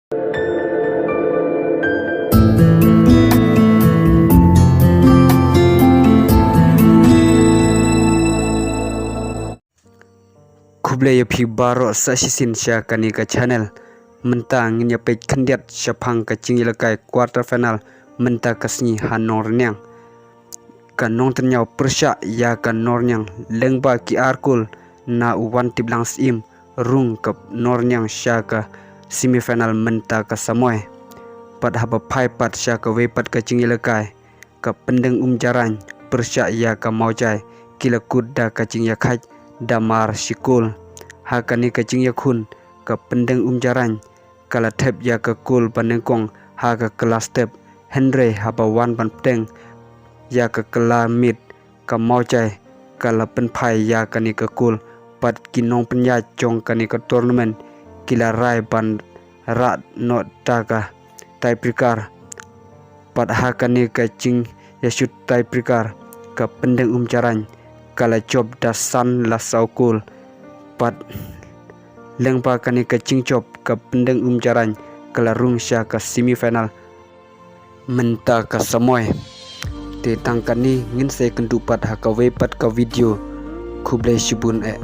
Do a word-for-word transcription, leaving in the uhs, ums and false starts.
Khublei ïa phi baroh sa shisien sha kane ka channel. Mynta ngin ïa peit khyndiat shaphang ka jingïalehkai quarter final mynta ka sngi ha Nongrynïeng. Ka Nongtynñiaw pyrshah ïa ka Norniang lyngba ki ar kol na u Wantiplang Syiem, rung ka Norniang sha ka semi final mynta ka samoi. Pat haba phai pat sha kawei pat ka jingïalehkai, ka Pyndengumiajarain pyrshah ïa ka Mawjai, ki la kut da ka jingïakhaid da mar shi kol. Ha kane ka jingïakhun, ka Pyndengumiajarain ka la thep ïa ka kol banyngkong ha ka kylla step, hynrei haba wan ban pteng ïa ka kylla miet, ka Mawjai ka la pynphai ïa kane ka kol. Pat ki nongpynïaid jong kane ka tournament ki la rai ban rah noh da ka tiebreaker. Pat ha kane ka jingïashut tiebreaker, ka Pyndengumiajarain ka la jop da san la saw kol. Pat lyngba kane ka jingjop, ka Pyndengumiajarain ka la rung sha ka semi final mynta ka samoi. Te tang kane, ngin sa ïakynduh pat ha kawei pat ka video. Khublei shibun eh.